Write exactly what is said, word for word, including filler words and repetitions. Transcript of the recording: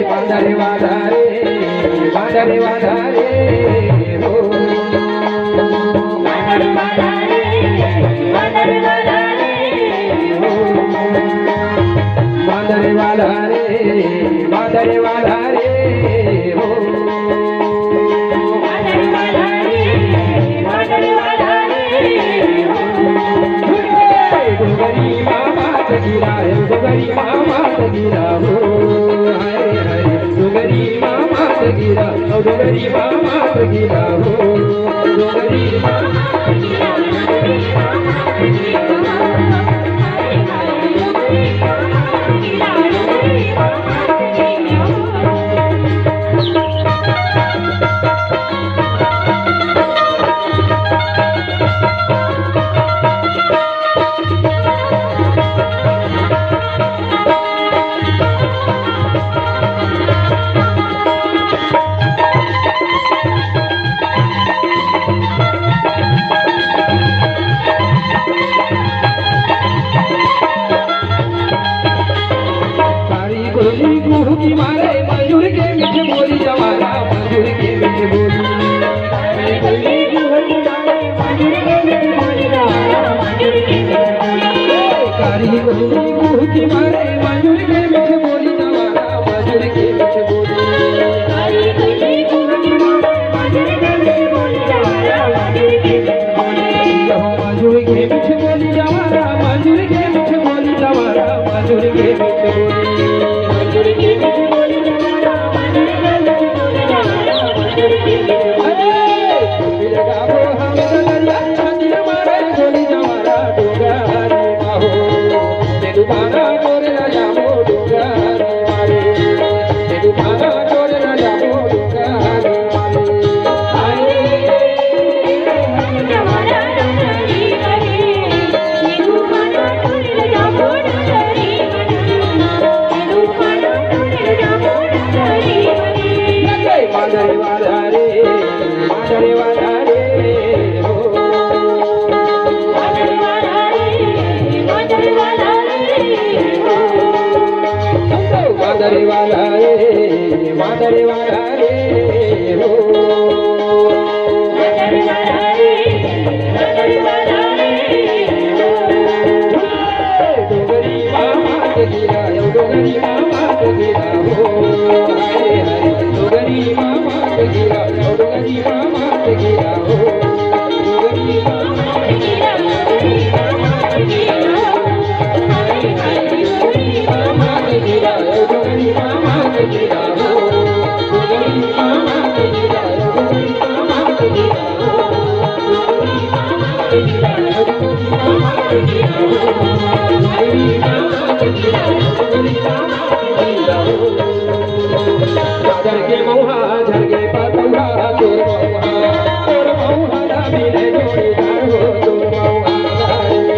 बांदर वाला रे, बांदर वाला रे, हो। बांदर वाला रे, बांदर वाला रे, बांदर वाला रे, हो। बांदर वाला रे, बांदर वाला रे, हो। डोगरी मामा सगीरा, डोगरी मामा सगीरा हो, हाय हाय। डोगरी मामा सगीरा, ओ डोगरी मामा सगीरा हो, डोगरी मामा सगीरा, डोगरी मामा सगीरा हो, हाय हाय। डोगरी मामा सगीरा, डोगरी मामा सगीरा हो। कारी गोली गुहू की मारे, मजूर के मीठ बोली जवारा, मजूर के मीठ बोली। कारी गोली गुहू की मारे, मजूर के मीठ बोली जवारा, मजूर के मीठ बोली। कारी गोली गुहू की मारे, मजूर के मीठ बोली जवारा, मजूर के मीठ बोली। कारी गोली गुहू की मारे, मजूर के मीठ बोली जवारा, मजूर के मीठ बोली। यहो मजूर के मीठ बोली जवारा, मजूर के मीठ बोली जवारा, मजूर के मीठ बोली। मजूर के मीठ बोली जवारा, मजूर के मीठ बोली जवारा, मजूर के मीठ बोली। अरे, मिल गाबो हम डगरिया, छाती मारे बोली जवारा, डोगरी माहो। तेनू भाना डोरे ना जाबो, डोगरी मारे। तेनू भाना डोरे ना जाबो, डोगरी मारे। बांदर वाला रे, बांदर वाला रे, हो। बांदर वाला रे, बांदर वाला रे, हो। डोगरी मामा के गिरा, डोगरी मामा के गिरा, हो। हाय, हाय, डोगरी मामा के गिरा, डोगरी मामा के गिरा, हो। डोगरी मामा के गिरा, डोगरी मामा के गिरा, हो। झरके मउहा, झरके पतउहा, तोर मउहा, तोर मउहा ला मिले जोड़ीदार हो, तोर मउहा ला रे।